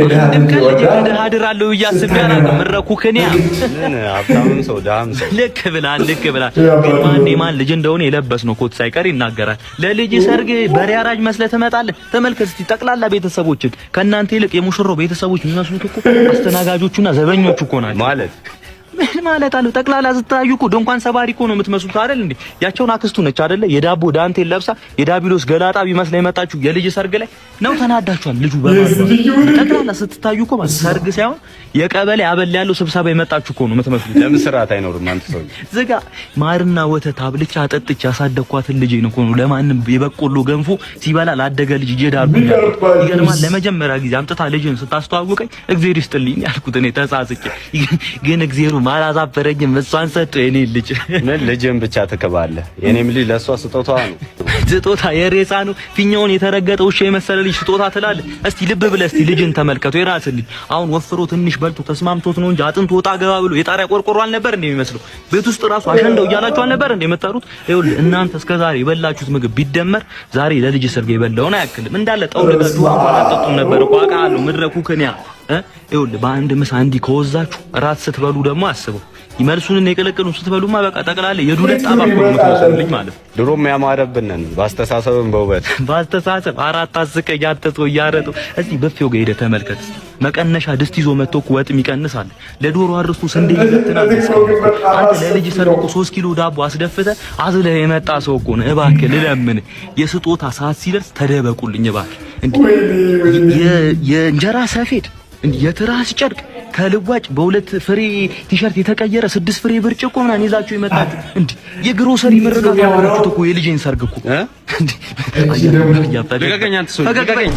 የድሃ አንድም ልጅ ቀን ልጄ ወልዳ ለድሃ ድራለሁ ብዬ አስቤ ስታገባ አላውቅም። ምረኩ ክንያ ምን ሀብታምም ሰው ድሃም ሰው። ልክ ብላል፣ ልክ ብላል። ግን ማን የማን ልጅ እንደሆነ የለበስነው ኮት ሳይቀር ይናገራል። ለልጅ ሰርግ በሬ አራጅ መስለህ ትመጣለህ። ተመልከት እስቲ ጠቅላላ ቤተሰቦች ከእናንተ ይልቅ የሙሽራው ቤተሰቦች የሚመስሉት እኮ አስተናጋጆቹና ዘበኞቹ እኮ ናቸው። ማለት? ምን ማለት አለው? ጠቅላላ ስታዩ እኮ ድንኳን ሰባሪ እኮ ነው የምትመስሉት አይደል እንዴ? ያቸውን አክስቱ ነች አይደለ? የዳቦ ዳንቴል ለብሳ የዳቢሎስ ገላጣ ቢመስላ የመጣችሁ የልጅ ሰርግ ላይ ነው። ተናዳችኋል። ልጁ በማግባቱ ጠቅላላ ስትታዩ እኮ ማለት ሰርግ ሳይሆን የቀበሌ አበል ያለው ስብሰባ የመጣችሁ እኮ ነው የምትመስሉት። ለምን ስርዓት አይኖርም? አንተ ሰው። ዝጋ። ማርና ወተት አብልቻ አጠጥቼ ያሳደግኳትን ልጄን እኮ ነው ለማንም የበቆሎ ገንፎ ሲበላ ላደገ ልጅ እየዳርኩኝ ያልኩት። ይገርማል። ለመጀመሪያ ጊዜ አምጥታ ልጅን ስታስተዋውቀኝ እግዜር ይስጥልኝ ያልኩት እኔ ተጻጽቼ፣ ግን እግዜሩ አላሳፈረኝም። እሷን ሰጥቶ የኔ ልጅ። ምን ልጅን ብቻ ትክባለህ? የኔም ልጅ ለእሷ ስጦታዋ ነው። ስጦታ የሬሳ ነው። ፊኛውን የተረገጠ ውሻ የመሰለ ልጅ ስጦታ ትላለህ። እስቲ ልብ ብለህ እስቲ ልጅን ተመልከቱ። የራስን ልጅ አሁን ወፍሮ ትንሽ በልቶ ተስማምቶት ነው እንጂ አጥንቱ ወጣ ገባ ብሎ የጣሪያ ቆርቆሮ አልነበር እንዴ የሚመስለው? ቤት ውስጥ ራሱ አሸንደው እያላችሁ አልነበር እንዴ የምትጠሩት? ይኸውልህ፣ እናንተ እስከ ዛሬ የበላችሁት ምግብ ቢደመር ዛሬ ለልጅ ሰርግ የበላውን አያክልም። እንዳለ ጠውልጋችሁ እንኳን አትጠጡም ነበር እኮ አውቃለሁ። ምድረኩ ክንያ እ ይኸውልህ፣ በአንድ ምሳ እንዲህ ከወዛችሁ እራት ስትበሉ ደግሞ አስበው፣ መልሱን የቀለቀሉን ስትበሉማ በቃ ጠቅላላ የዱለት ጣባ እኮ ነው የምትመስሉልኝ ማለት ነው። ድሮም ያማረብንን በአስተሳሰብም በውበት። በአስተሳሰብ አራት አስቀኝ አንተ ሰው እያረጡ። እስቲ ብፌው ጋር ሄደህ ተመልከት። እስቲ መቀነሻ ድስት ይዞ መጥቶ እኮ ወጥ የሚቀንስ አለ። ለዶሮ አርስቶ ስንዴ ይበትናል። አንተ ለልጅ ሰርግ እኮ 3 ኪሎ ዳቦ አስደፍተህ አዝለህ የመጣ ሰው እኮ ነው። እባክህ ልለምን፣ የስጦታ ሰዓት ሲደርስ ተደበቁልኝ እባክህ። እንዲህ የእንጀራ ሰፌድ፣ እንዲህ የትራስ ጨርቅ ከልዋጭ በሁለት ፍሬ ቲሸርት የተቀየረ 6 ፍሬ ብርጭቆ ምናምን ይዛችሁ የመጣችሁ እንዲህ የግሮሰሪ ምርቃት ያደረጋችሁት እኮ የልጄን ሰርግ እኮ። ልቀቀኝ አንተ ሰው፣ ልቀቀኝ።